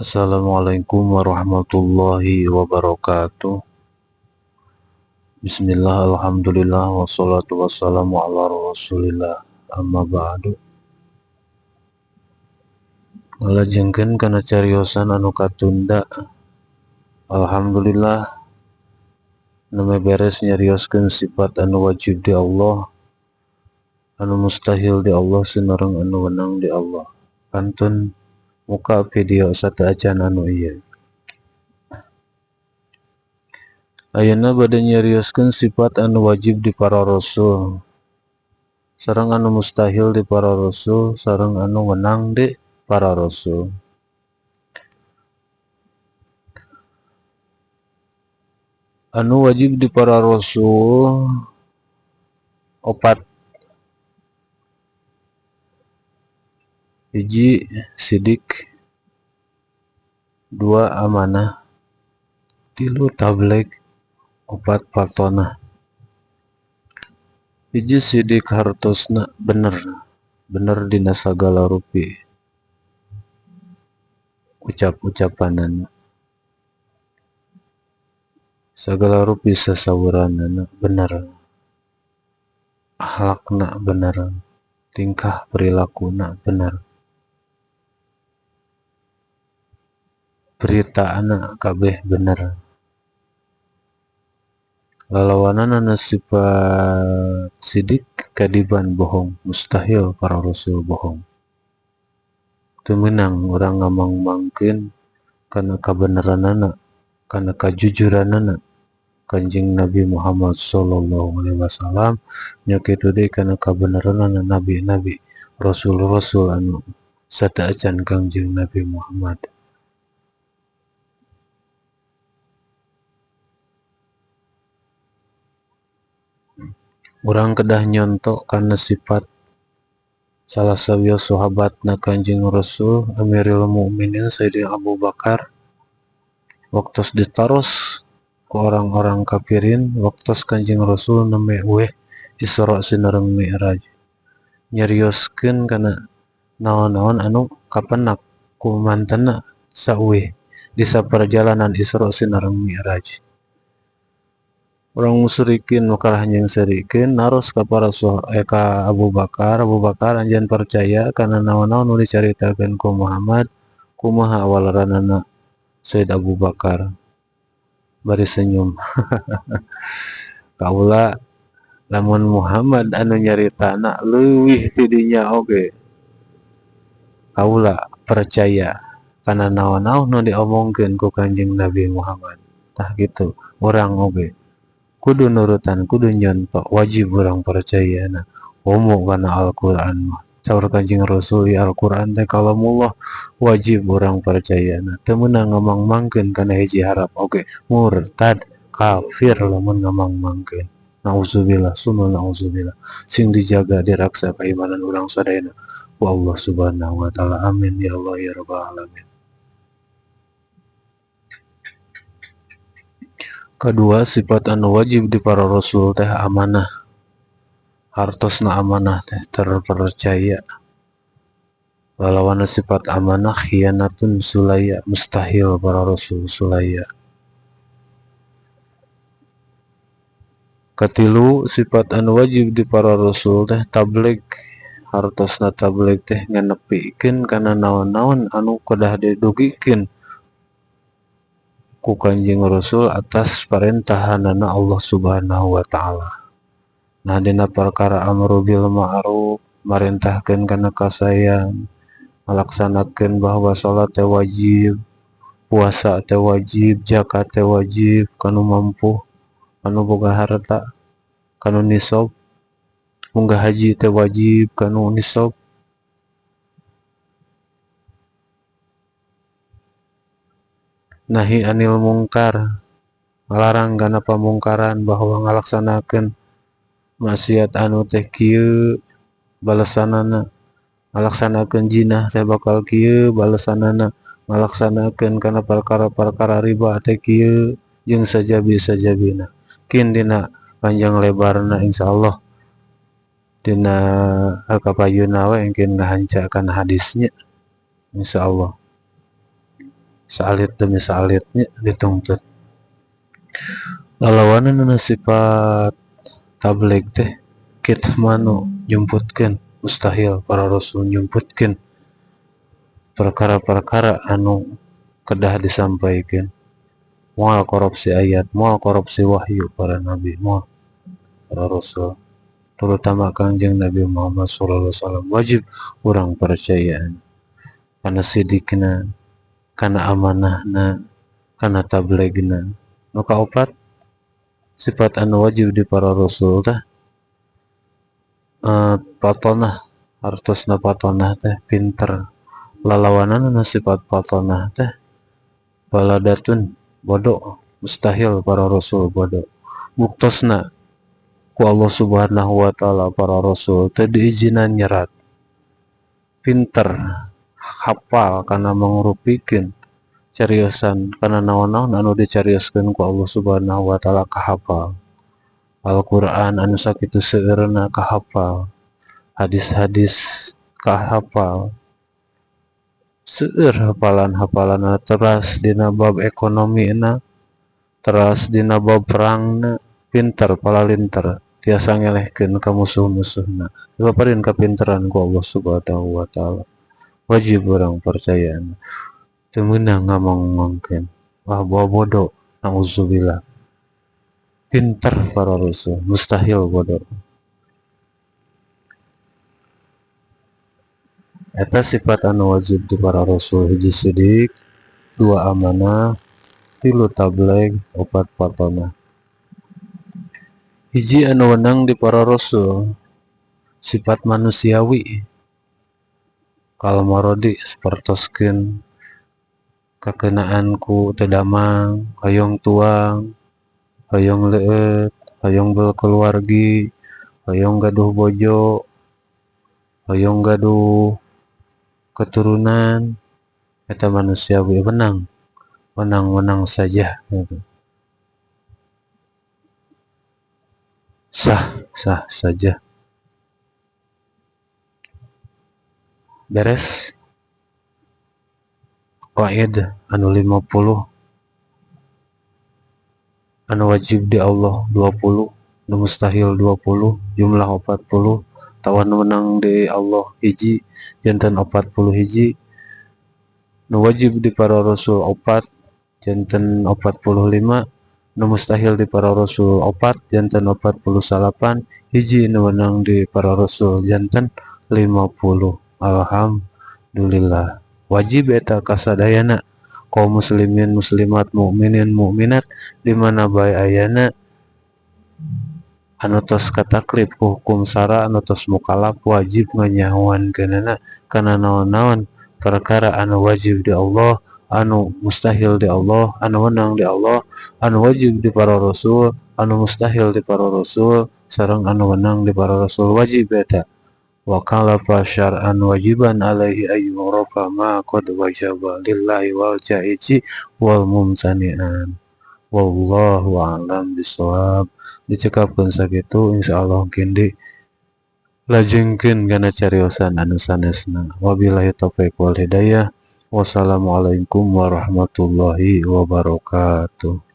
Assalamualaikum warahmatullahi wabarakatuh. Bismillah, alhamdulillah, wassalatu wassalamu ala rasulillah, amma ba'du. Ngalajengkeun kana cariosan anu katunda. Alhamdulillah, nembe beres nyarioskeun sifat anu wajib di Allah, anu mustahil di Allah, sinareng anu wenang di Allah. Pantun muka video sateuacan anu ieu. Ayeuna bade nyarioskeun sifat anu wajib di para rasul, sareng anu mustahil di para rasul, sareng anu wenang di para rasul. Anu wajib di para rasul opat. Hiji sidik, dua amanah, tilu tabligh, opat fatonah. Hiji sidik hartosna bener, bener dina sagala rupi ucap-ucapanana, sagala rupi sasawuranana bener, akhlakna bener, tingkah perilakuna bener, beritaana kabeh bener. Lalawanana sifat sidik kadiban bohong, mustahil para rasul bohong. Teu meunang urang ngamang-mangkeun kana kabeneranana, kana kajujuranana Kanjeng Nabi Muhammad sallallahu alaihi wasallam, nya kitu deui kana kabeneranana nabi-nabi, rasul-rasul anu sateuacan Kangjeng Nabi Muhammad. Urang kedah nyonto kana sifat salah sawios sahabatna Kanjeng Rasul Amirul Mukminin Sayyidina Abu Bakar. Waktos ditaros ku orang-orang kafirin, waktos Kanjeng Rasul nembe weh Isra sinareng Mi'raj, nyarioskeun kana naon-naon anu kapenak ku mantena sauweh di saperjalanan Isra sinareng Mi'raj. Orang musyrikin makalah jeung syrikin naros ka para ka Abu Bakar. Abu Bakar anjeun percaya kana naon-naon nu dicaritakeun ku Muhammad? Kumaha awalaranana Sayyid Abu Bakar? Bari senyum. Kaula lamun Muhammad anu nyaritana leuwih ti dinya oge, kaula percaya kana naon-naon nu diomongkeun ku Kanjeng Nabi Muhammad. Tah kitu urang oge kudu nurutan, kudu nyonto, wajib urang percaya na komo kana Al-Qur'an mah. Saur Kanjeng Rasul, ya Al-Qur'an teh kalamullah, wajib urang percaya na. Teu meunang ngamang-mangkeun kana hiji harap oge, murtad, kafir lamun ngamang-mangkeun. Nauzubillah, summa nauzubillah. Sing dijaga diraksa keimanan urang sadayana ku Allah Subhanahu wa taala. Amin ya Allah ya rabbal alamin. Kedua, sifat anu wajib di para rasul teh amanah. Hartosna amanah teh terpercaya. Lalawana sifat amanah khianatun sulaya, mustahil para rasul sulaya. Katilu, sifat anu wajib di para rasul teh tabligh. Hartosna tabligh teh nganepikeun kana naon-naon anu kedah didugikeun ku Kanjeng Rasul atas parentahanana Allah Subhanahu wa taala. Nah, dina perkara amru bil ma'ruf, marentahkeun kana kasaean, ngalaksanakeun bahwa salat teh wajib, puasa teh wajib, zakat teh wajib kanu mampu, kanu boga harta, kanu nisab, munggah haji teh wajib kanu nisab. Nahi anil mungkar, ngalarang kana pamungkaran bahwa ngalaksanakeun maksiat anu teh kieu balesanana, ngalaksanakeun jinah teh bakal kieu balesanana, ngalaksanakeun kana perkara-perkara riba teh kieu jeung sajabi-sajabina. Kin dina panjang lebarna insyaallah dina kapayuna we engkin ngahanca kana hadisnya insyaallah. Saalit demi saalit nya ditungtut. Lalawanan sifat tabligh teh kitmanu nyumputkeun, mustahil para rasul nyumputkeun perkara-perkara anu kedah disampaikan. Moal korupsi ayat, moal korupsi wahyu para nabi, moal para rasul, terutama Kangjeng Nabi Muhammad sallallahu alaihi wasallam wajib urang percayaan kana sidikna, kana amanahna, kana tabligna. Nu kaopat, sifat anu wajib di para rasul teh fatonah. Hartosna fatonah teh pinter. Lalawanana sifat fatonah teh baladatun, bodoh. Mustahil para rasul bodoh. Buktosna ku Allah Subhanahu wa Ta'ala para rasul teh diizinan nyerat. Pinter, hafal kana mangrupikeun cariosan, kana naon-naon anu dicarioskeun ku Allah Subhanahu wa Ta'ala kahafal. Al-Qur'an anu sakitu seueurna kahafal, hadis-hadis kahafal, seueur hafalan-hafalanna. Teras dina bab ekonomina, teras dina bab perangna, pinter palalinter, tiasa ngelehkeun ka musuh-musuhna. Dipaparin kapinteran ku Allah Subhanahu wa Ta'ala. Wajib urang percaya, teu meunang ngamong-ngomongkeun wah bawa bodoh, nauzubillah. Pinter para rasul, mustahil bodoh. Eta sifat anu wajib di para rasul: hiji sidik, dua amanah, tilu tabligh, opat fatonah. Hiji anu wenang di para rasul, sifat manusiawi, kal marodi, sapertoskeun kakeunaan ku teu damang, hoyong tuang, hoyong leueut, hoyong berkeluargi, hoyong gaduh bojo, hoyong gaduh keturunan. Eta manusiawi, wenang, wenang-wenang saja gitu. Sah sah saja. Beres qaid anu 50, anu wajib di Allah 20, nu mustahil 20, jumlah 40. Tawan wenang di Allah hiji, janten 40 hiji. Nu wajib di para rasul opat, janten 45. Nu mustahil di para rasul opat, janten 49. Hiji nu wenang di para rasul, janten 50. Alhamdulillah, wajib eta kasadayana kaum muslimin muslimat, mukminin mukminat di mana bae ayana, anu tos kataklif ku hukum syara, anu tos mukalaf, wajib nganyahoankeunana kana naon-naon perkara anu wajib di Allah, anu mustahil di Allah, anu wenang di Allah, anu wajib di para rasul, anu mustahil di para rasul, sareng anu wenang di para rasul. Wajib eta. Wa kalafa syar'an wajiban alaihi ayyurafa ma qad wajaba lillahi wal jaizi wal mumtani'an. Wallahu a'lam bisawab. Dicekapkeun sakitu, insyaallah kindi lajengkeun kana cariosan anu sanesna. Wabillahi taufiq wal hidayah. Wassalamualaikum warahmatullahi wabarakatuh.